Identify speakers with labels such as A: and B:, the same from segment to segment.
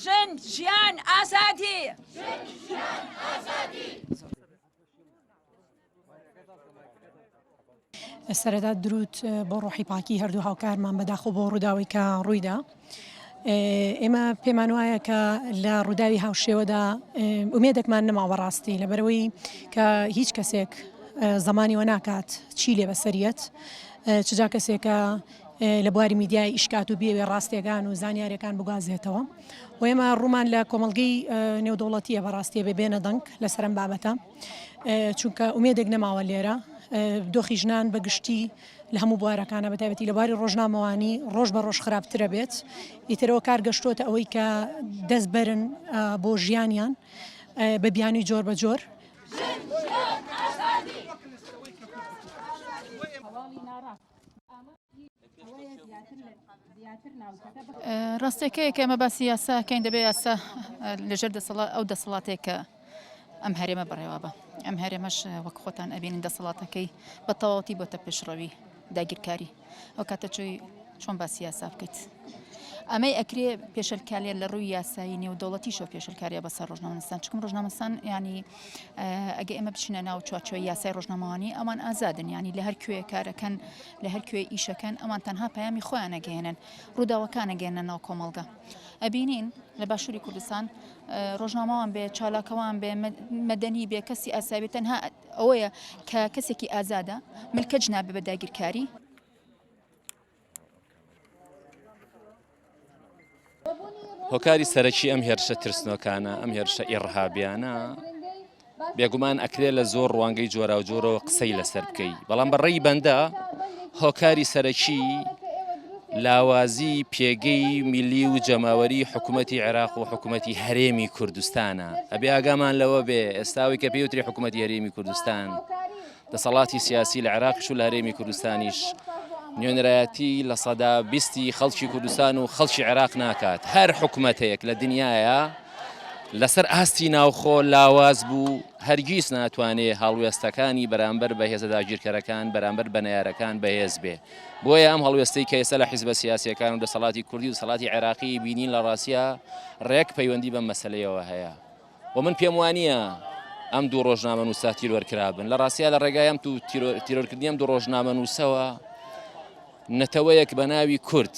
A: ژن ژیان ئازادی.
B: سەرەتا دروود بۆ ڕۆحی پاکی هەردوو هاوکارمان بەداخۆ بۆ ڕووداوی کە ڕوویدا ئێمە پێمان وایە کە لە ڕووداوی هاوشێوەدا ئومێدێکمان نەماوە ڕاستی لەبەرەوەی کە هیچ کەسێک زمانیوە ناکات چی لێ بەسەریەت چجا کەسێکە لە بواری میدیای ئیشکات و بیەوێ ڕاستیەکان و زانیاریەکان بگوازێتەوە و ئێمە ڕوومان لە کۆمەڵگەی نێودەوڵەتیە بەڕاستیە بێ بێنە دەنگ لەسەر ئەم بابەتە چونکە ئومێدێک نەماوە لێرە دۆخی ژنان بە گشتی لە هەموو بوارەکانە بە تایبەتی لە بواری ڕۆژنامەوانی ڕۆژ بە ڕۆژ خراپترە بێت ئیترەوە کار گەشتۆتە ئەوەی کە دەست بەرن بۆ ژیانیان بە بیانوی جۆر بە جۆر.
C: ڕاستەکەیە کە ئێمە باسی یاسا کەین دەبێ یاسا لەژێر دەسەڵات ئەو دەسەڵاتێک کە ئەم هەرێمە بەڕێوە بە ئەم هەرێمەش وەک خۆتان ئەبینن دەسەڵاتەکەی بە تەواوەتی بۆتە پێشڕەوی داگیرکاری ئەو کاتە چۆی چۆن باسی یاسا بکەیت ئەمەی ئەکرێ پێشلکاریە لە ڕووی یاسایی نێودەوڵەتیشەوە پێشلکاریە بەسەر ڕۆژنامەنووسان چکم ڕۆژنامەنووسان ینی ئەگە ئێمە بچینە ناو چوارچێوەی یاسای ڕۆژنامەوانی ئەوان ئازادن ینی لە هەر کوێ کارەکەن لە هەر کوێ ئیشەکەن ئەوان تەنها پەیامی خۆیان ئەگەیەنن ڕووداوەکان ئەگەیەننە ناو کۆمەڵگە ئەبینین لە باشووری کوردستان ڕۆژنامەوان بێ چالاکەوان بێ مەدەنی بێ کەسی ئاسایی تەنها ئەوەیە کە کەسێکی ئازادە ملکەچ نابێ بە داگیرکاری.
D: هۆکاری سەرەکی ئەم هێرشە ترسنۆکانە، ئەم هێرشە ئیڕهابیانە، بێگومان ئەکرێ لە زۆر ڕوانگەی جۆراوجۆرەوە قسەی لەسەر بکەی، بەڵام بە ڕێی بەندە هۆکاری سەرەکی لاوازی پێگەی میلی و جەماوەری حکوومەتی عێراق و حکوومەتی هەرێمی کوردستانە. ئەبێ ئاگامان لەوە بێ ئێستاوی کە پێوتری حکوومەتی هەرێمی کوردستان دەسەڵاتی سیاسی لە عێراقیش و لە هەرێمی کوردستانیش نوێنەرایەتی 20% خەڵکی کوردستان و خەڵکی عێراق ناکات. هەر حکومەتێک لە دنیایا لەسەر ئاستی ناوخۆ لاواز بوو هەرگیز ناتوانێ هەڵوێستەکانی بەرامبەر بە هێزە داگیرکەرەکان بەرامبەر بە نەیارەکان بەهێز بێ. بۆیە ئەم هەڵوێستەی کە ئێستا لە حیزبە سیاسیەکان و دەسەڵاتی کوردی و دەسەڵاتی عێراقی بینین لە ڕاستیا ڕێک پەیوەندی بەم مەسەلەیەوە هەیە. و من پێم وانییە ئەم دوو ڕۆژنامەنووسە تیرۆر کرابن لە ڕاستیا لە ڕێگای ئەم دوو تیرۆرکردنی ئەم دوو ڕۆژنامەنووسەوە نەتەوەیەک بە ناوی کورد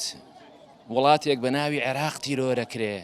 D: وڵاتێک بە ناوی عێراق تیرۆرەکرێ.